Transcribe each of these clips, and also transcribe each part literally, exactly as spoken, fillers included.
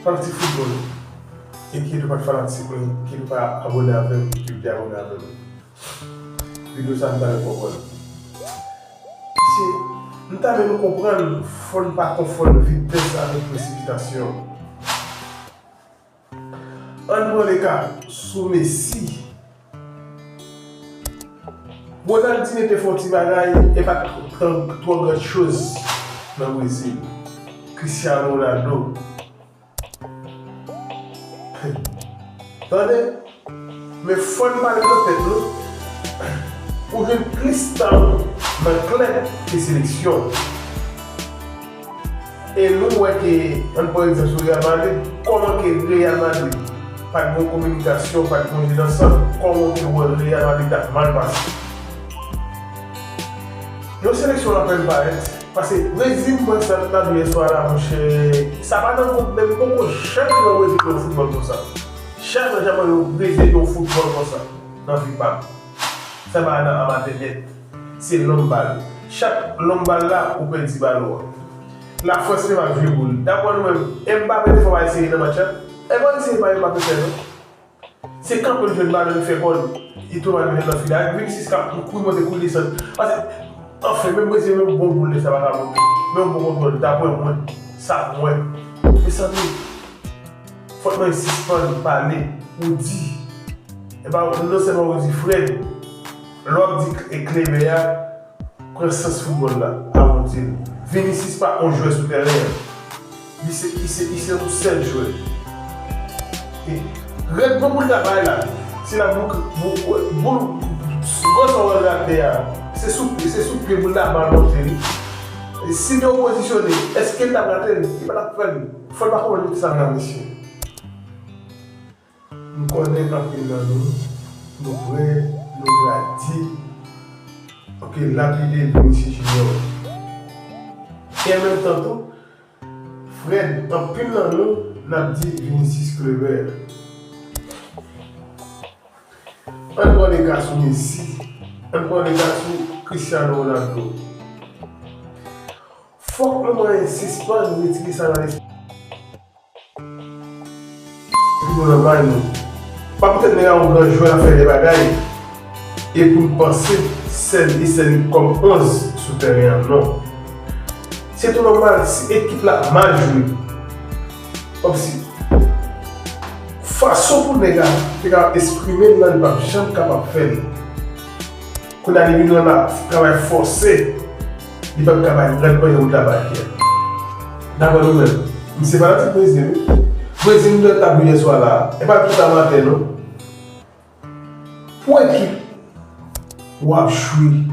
Fanatik foutbòl, e ki nou pa t fanatik mwen, ki nou pa abòne avè m, ki te abòne avè m. Videyo sa a m ta renmen konprann. Se, m ta renmen nou konprann, fò n pa konfonn vitès avèk presipitasyon. Ann pran le ka sou Messi. Ronaldinho te fè yon ti bagay, e pa t twò, twò gran choz nan Brezil. Cristiano Ronaldo. Tande, men fò n pale nan tèt nou. Ou jwenn plis tan nan klèb ke seleksyon. E nou wè ke, ann pran egzanp sou Real Madrid, kòman ke Real Madrid pa t gen kominikasyon, pa t gen jeu d'ensemble, kòman ke w wè Real Madrid t ap mal pase? Yon seleksyon apèn parèt, paske Brezil, mwen sa t ap yè swa la, monchè, sa pa nan gwoup menm, poko janm wè Brezil jwe yon foutbòl konsa. Janm, janm wè Brezil jwe yon foutbòl konsa nan vi pa m. Sa pa nan amatè nèt. Se long bal. Chak long bal la, ou pèdi bal ou an. Lafrans menm ap jwe boul. Dapre nou menm, Mbappé te fè yon bagay serye nan match la. E pa yon serye bagay Mbappé fè non. Se kanpe l jwenn balon, li fè kò l. Li tou mal jwenn nan fil la. Vinicius k ap kouri monte, kouri desann. Paske, anfen, menm Brezil, menm bon boul sa pa ka monte. Men yon bon kontwòl, dapre mwen, sa mwen. Mezanmi, fòk mwen sispann pale, ou di. E pa, non sèlman ou di Fred, lè w ap di K-, e Kleber a, pran sans foutbòl la, avan w di l. Vinicius pa yon jwè sou tèren an. Li se, li se, li se yon sèl jwè. E règman pou l ta bay la, se la pou, pou, pou, pou, gòl sa w wè l rate a, se sou, se sou pye pou l ta ba l monte li. E si gen yon pozisyone, èske l t ap rate l? Li pa t ap fè l. Fò l pa konprann tout sa la, mesye. M konnen anpil nan nou, nou prè, nou prè a di, ok, lapide Vinicius Junior. E an menm tan tou, Fred, anpil nan nou, n ap di Vinicius Kleber. Ann pran le ka sou Messi, ann pran le ka sou Cristiano Ronaldo. Fòk nou mwen sispann retire sa nan lespri. Pou nou nan may nou. Pa poutèt nèg la yon gran jwè, l ap fè de bagay, e pou n panse sèl e sèl kòm onz sou tèren an, non. Se tou nòmal si ekip la mal jwe. Kòmsi, fason pou nèg la te ka eksprime l lan, li p ap janm kapab fè l. Kounye a, li vin nan travay fòse. Li p ap ka bay rèd panyen wout la bay Pierre. Dapre nou menm, m se fanatik Brezil, wi. Brezil, m dwe tabou yè swa la. E pa tout amatè, non. Pou ekip w ap jwe,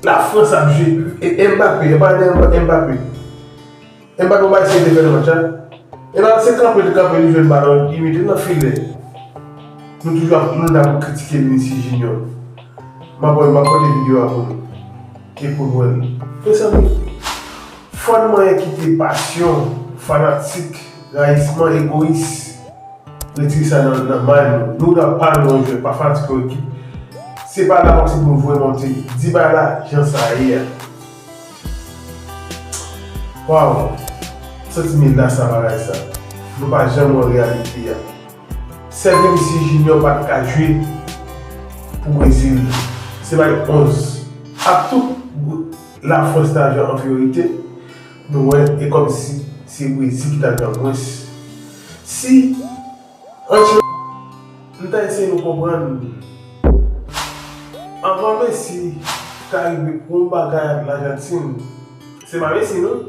Lafrans ap jwe, e Mbappé, e pa de Mbappé. Mbappé, w pa eseye te fè nan match la. E pa se kanpe li kanpe, li jwenn balon, li mete l nan filè. Nou toujou ap, nou la pou kritike Vinicius Junior. M ap, m ap pote videyo a pou nou. E pou nou wè l. Mezanmi, fò n manyen kite pasyon, fanatik, rayisman, egoyis. Retire sa nan, nan may nou. Nou la pa nou yon jwè, pa fanatik yon ekip. Se pa la kòmsi pou nou voye monte. Di bagay la jan sa ye a. Waw! Santi m la sa bagay sa. Nou pa janm wè reyalite a. Sèl Vinicius Junior pa t ka jwe pou Brezil. Se bay onz. Ak tout Lafrans ta jwe an enferyorite, nou wè e kòmsi se Brezil ki ta jwe an mwens. Si Anchè, m ta eseye nou konprann. Anvan Messi ta rive pou yon bagay ak Lajantin, se pa Messi non,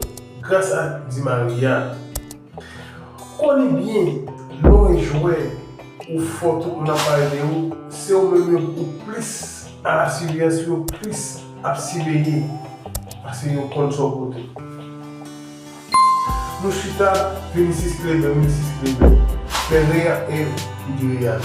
gras a Di Maria. Konnen byen, lè w jwè ou fò, tout moun ap pale de ou, se ou menm yo ou plis a la siveyans, yo plis ap siveye, paske yo konn sa w pote. Nou chita, Vinicius Kleber, Vinicius Kleber. Men Real, e, m di Real.